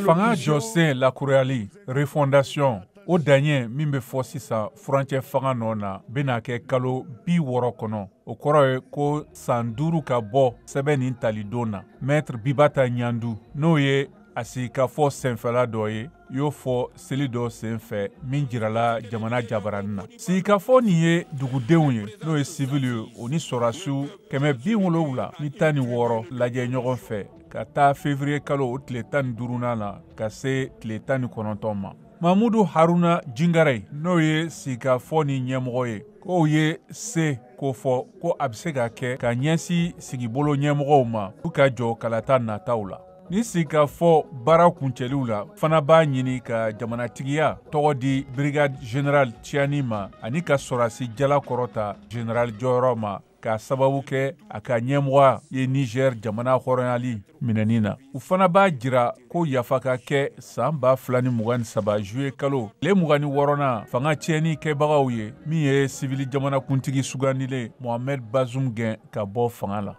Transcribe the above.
Fanga jɔsen lakurayali, refondation, o daɲɛ min bɛ fɔ sisan furancɛ fanga nɔ na, bɛna kɛ kalo 60 kɔnɔ. O kɔrɔ ye ko san 5 ka bɔ sɛbɛn nin talidon na. Maître Bibata Ɲandu, n'o ye a sigikafɔ senfɛla dɔ ye, y'o fɔ seli dɔ senfɛ min jirala jamana jabaranin na. Sigikafɔ nin ye dugudenw ye, n'o ye sivili ye, o ni sɔrɔdasiw 716 lajɛ ɲɔgɔn fɛ ka taa février kalo o tile 15nan na ka se tile 19 ma. Mamudu Haruna Jingare, n'o ye sigikafɔ ni ɲɛmɔgɔ ye, k'o ye se k'o fɔ ko a bɛ se ka kɛ ka ɲɛsin sigibolo ɲɛmɔgɔw ma u ka jɔ kalata nataw la. Ni sigikafɔ baara kuncɛliw la fana b'a ɲini ka jamanatigiya tɔgɔ di brigade générale Tiani ma ani ka sɔrɔdasi jala kɔrɔta général jɔyɔrɔ ma k'a sababu kɛ a ka ɲɛmɔgɔya ye Niger jamana hɔrɔnyali minɛni na. U fana b'a jira ko yafa ka kɛ san 2023 juillet kalo tile 26nan fanga tiɲɛni kɛbagaw ye, min ye sivili jamanakuntigi sugandilen Mohamed Bazoum gɛn ka bɔ fanga la.